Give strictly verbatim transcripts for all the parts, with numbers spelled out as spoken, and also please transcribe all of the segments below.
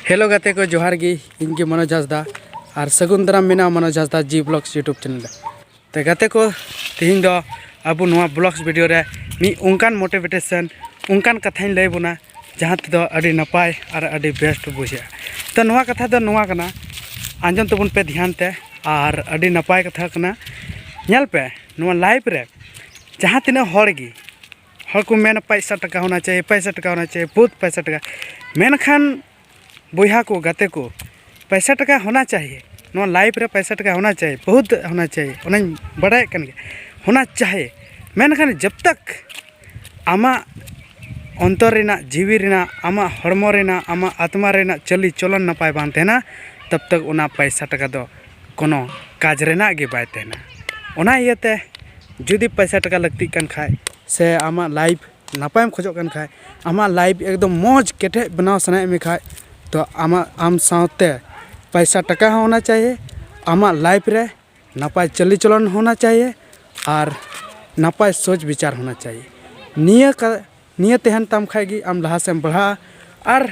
Hello ᱜᱟᱛᱮ ᱠᱚ, ᱡᱚᱦᱟᱨ ᱜᱮ᱾ ᱤᱧ ᱜᱮ ᱢᱚᱱᱳᱡᱽ ᱦᱟᱸᱥᱫᱟ ᱟᱨ ᱥᱟᱹᱜᱩᱱ ᱫᱟᱨᱟᱢ ᱢᱮᱱᱟᱜᱼᱟ ᱢᱚᱱᱳᱡᱽ ᱦᱟᱸᱥᱫᱟ ᱡᱤ ᱵᱞᱚᱜᱥ YouTube ᱪᱮᱱᱮᱞ ᱨᱮ᱾ ᱛᱮ ᱜᱟᱛᱮ ᱠᱚ, ᱛᱮᱦᱮᱧ ᱫᱚ ᱟᱵᱚ ᱱᱚᱣᱟ ᱵᱞᱚᱜᱥ ᱵᱷᱤᱰᱤᱭᱳ ᱨᱮ ᱢᱤᱫ ᱚᱱᱠᱟᱱ ᱢᱳᱴᱤᱵᱷᱮᱴᱮᱥᱚᱱ, ᱚᱱᱠᱟᱱ ᱠᱟᱛᱷᱟᱧ ᱞᱟᱹᱭ ᱵᱚᱱᱟ ᱡᱟᱦᱟᱸ ᱛᱮᱫᱚ ᱟᱹᱰᱤ ᱱᱟᱯᱟᱭ ᱟᱨ ᱟᱹᱰᱤ ᱵᱮᱥᱴ ᱵᱩᱡᱷᱟᱹᱜᱼᱟ᱾ ᱛᱚ ᱱᱚᱣᱟ ᱠᱟᱛᱷᱟ ᱫᱚ ᱱᱚᱣᱟ ᱠᱟᱱᱟ, ᱟᱸᱡᱚᱢ ᱛᱟᱵᱚᱱ ᱯᱮ ᱫᱷᱮᱭᱟᱱ ᱛᱮ, ᱟᱨ ᱟᱹᱰᱤ ᱱᱟᱯᱟᱭ ᱠᱟᱛᱷᱟ ᱠᱟᱱᱟ᱾ ᱧᱮᱞ ᱯᱮ, ᱱᱚᱣᱟ ᱞᱟᱭᱤᱯᱷ ᱨᱮ ᱡᱟᱦᱟᱸ ᱛᱤᱱᱟᱹᱜ ᱦᱚᱲ ᱜᱮ, ᱦᱚᱲ ᱠᱚ ᱢᱮᱱᱟ ᱯᱟᱭᱥᱟ ᱴᱟᱠᱟ ᱦᱳᱱᱟ ᱪᱟᱦᱤᱭᱮ, ᱯᱟᱭᱥᱟ ᱴᱟᱠᱟ ᱦᱳᱱᱟ ᱪᱟᱦᱤᱭᱮ, ᱵᱚᱦᱩᱛ ᱯᱟᱭᱥᱟ ᱴᱟᱠᱟ᱾ ᱢᱮᱱᱠᱷᱟᱱ ᱵᱚᱭᱦᱟ ᱠᱚ, ᱜᱟᱛᱮ ᱠᱚ, ᱯᱟᱭᱥᱟ ᱴᱟᱠᱟ ᱦᱳᱱᱟ ᱪᱟᱦᱤᱭᱮ, ᱱᱚᱣᱟ ᱞᱟᱭᱤᱯᱷ ᱨᱮ ᱯᱟᱭᱥᱟ ᱴᱟᱠᱟ ᱦᱳᱱᱟ ᱪᱟᱦᱤᱭᱮ, ᱵᱚᱦᱩᱛ ᱦᱳᱱᱟ ᱪᱟᱦᱤᱭᱮ, ᱚᱱᱟᱧ ᱵᱟᱰᱟᱭᱮᱫ ᱠᱟᱱ ᱜᱮᱭᱟ, ᱦᱳᱱᱟ ᱪᱟᱦᱤᱭᱮ᱾ ᱢᱮᱱᱠᱷᱟᱱ ᱡᱟᱵ ᱛᱟᱠ ᱟᱢᱟᱜ ᱚᱱᱛᱚᱨ ᱨᱮᱱᱟᱜ, ᱡᱤᱣᱤ ᱨᱮᱱᱟᱜ, ᱟᱢᱟᱜ ᱦᱚᱲᱢᱚ ᱨᱮᱱᱟᱜ, ᱟᱢᱟᱜ ᱟᱛᱢᱟ ᱨᱮᱱᱟᱜ ᱪᱟᱹᱞᱤ ᱪᱚᱞᱚᱱ ᱱᱟᱯᱟᱭ ᱵᱟᱝ ᱛᱟᱦᱮᱱᱟ, ᱛᱟᱵ ᱛᱟᱠ ᱚᱱᱟ ᱯᱟᱭᱥᱟ ᱴᱟᱠᱟ ᱫᱚ ᱠᱳᱱᱳ ᱠᱟᱡᱽ ᱨᱮᱱᱟᱜ ᱜᱮ ᱵᱟᱭ ᱛᱟᱦᱮᱱᱟ᱾ ᱚᱱᱟ ᱤᱭᱟᱹᱛᱮ ᱡᱩᱫᱤ ᱯᱟᱭᱥᱟ ᱴᱟᱠᱟ ᱞᱟᱹᱠᱛᱤᱜ ᱠᱟᱱ ᱠᱷᱟᱡ, ᱥᱮ ᱟᱢᱟᱜ ᱞᱟᱭᱤᱯᱷ ᱱᱟᱯᱟᱭᱮᱢ ᱠᱷᱚᱡᱚᱜ ᱠᱟᱱ ᱠᱷᱟᱡ, ᱟᱢᱟᱜ ᱞᱟᱭᱤᱯᱷ ᱮᱠᱫᱚᱢ ᱢᱚᱡᱽ ᱠᱮᱴᱮᱡ ᱵᱮᱱᱟᱣ ᱥᱟᱱᱟᱭᱮᱫ ᱢᱮ ᱠᱷᱟᱡ, ᱛᱚ ᱟᱢᱟᱜ, ᱟᱢ ᱥᱟᱶᱛᱮ ᱯᱟᱭᱥᱟ ᱴᱟᱠᱟ ᱦᱚᱸ ᱦᱳᱱᱟ ᱪᱟᱦᱤᱭᱮ, ᱟᱢᱟᱜ ᱞᱟᱭᱤᱯᱷ ᱨᱮ ᱱᱟᱯᱟᱭ ᱪᱟᱹᱞᱤ ᱪᱚᱞᱚᱱ ᱦᱳᱱᱟ ᱪᱟᱦᱤᱭᱮ, ᱟᱨ ᱱᱟᱯᱟᱭ ᱥᱳᱪ ᱵᱤᱪᱟᱨ ᱦᱳᱱᱟ ᱪᱟᱦᱤᱭᱮ᱾ ᱱᱤᱭᱟᱹ ᱠᱟ-, ᱱᱤᱭᱟᱹ ᱛᱟᱦᱮᱱ ᱛᱟᱢ ᱠᱷᱟᱡ ᱜᱮ ᱟᱢ ᱞᱟᱦᱟ ᱥᱮᱫ ᱮᱢ ᱵᱟᱲᱦᱟᱜᱼᱟ, ᱟᱨ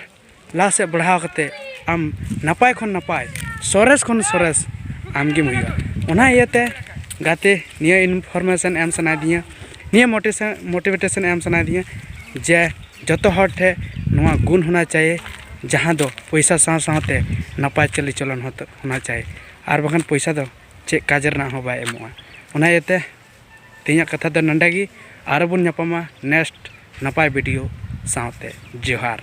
ᱞᱟᱦᱟ ᱥᱮᱫ ᱵᱟᱲᱦᱟᱣ ᱠᱟᱛᱮ ᱟᱢ ᱱᱟᱯᱟᱭ ᱠᱷᱚᱱ ᱱᱟᱯᱟᱭ, ᱥᱚᱨᱮᱥ ᱠᱷᱚᱱ ᱥᱚᱨᱮᱥ ᱟᱢ ᱜᱮᱢ ᱦᱩᱭᱩᱜᱼᱟ᱾ ᱚᱱᱟ ᱤᱭᱟᱹᱛᱮ ᱜᱟᱛᱮ, ᱱᱤᱭᱟᱹ ᱤᱱᱯᱷᱚᱨᱢᱮᱥᱚᱱ ᱮᱢ ᱥᱟᱱᱟᱭᱮᱫᱤᱧᱟ, ᱱᱤᱭᱟᱹ ᱢᱳᱴᱤᱥᱮ-, ᱢᱳᱴᱤᱵᱷᱮᱴᱮᱥᱚᱱ ᱮᱢ ᱥᱟᱱᱟᱭᱮᱫᱤᱧᱟ ᱡᱮ ᱡᱚᱛᱚ ᱦᱚᱲ ᱴᱷᱮᱱ ᱱᱚᱣᱟ ᱜᱩᱱ ᱦᱳᱱᱟ ᱪᱟᱦᱤᱭᱮ, ᱡᱟᱦᱟᱸ ᱫᱚ ᱯᱚᱭᱥᱟ ᱥᱟᱶ ᱥᱟᱶᱛᱮ ᱱᱟᱯᱟᱭ ᱪᱟᱹᱞᱤ ᱪᱚᱞᱚᱱ ᱦᱚᱸ ᱦᱳᱱᱟ ᱪᱟᱦᱤᱭᱮ, ᱟᱨ ᱵᱟᱠᱷᱟᱱ ᱯᱚᱭᱥᱟ ᱫᱚ ᱪᱮᱫ ᱠᱟᱡᱽ ᱨᱮᱱᱟᱜ ᱦᱚᱸ ᱵᱟᱭ ᱮᱢᱚᱜᱼᱟ᱾ ᱚᱱᱟ ᱤᱭᱟᱹᱛᱮ ᱛᱮᱦᱮᱧᱟᱜ ᱠᱟᱛᱷᱟ ᱫᱚ ᱱᱚᱸᱰᱮ ᱜᱮ, ᱟᱨᱚ ᱵᱚᱱ ᱧᱟᱯᱟᱢᱟ ᱱᱮᱠᱥᱴ ᱱᱟᱯᱟᱭ ᱵᱷᱤᱰᱤᱭᱳ ᱥᱟᱶᱛᱮ᱾ ᱡᱚᱦᱟᱨ᱾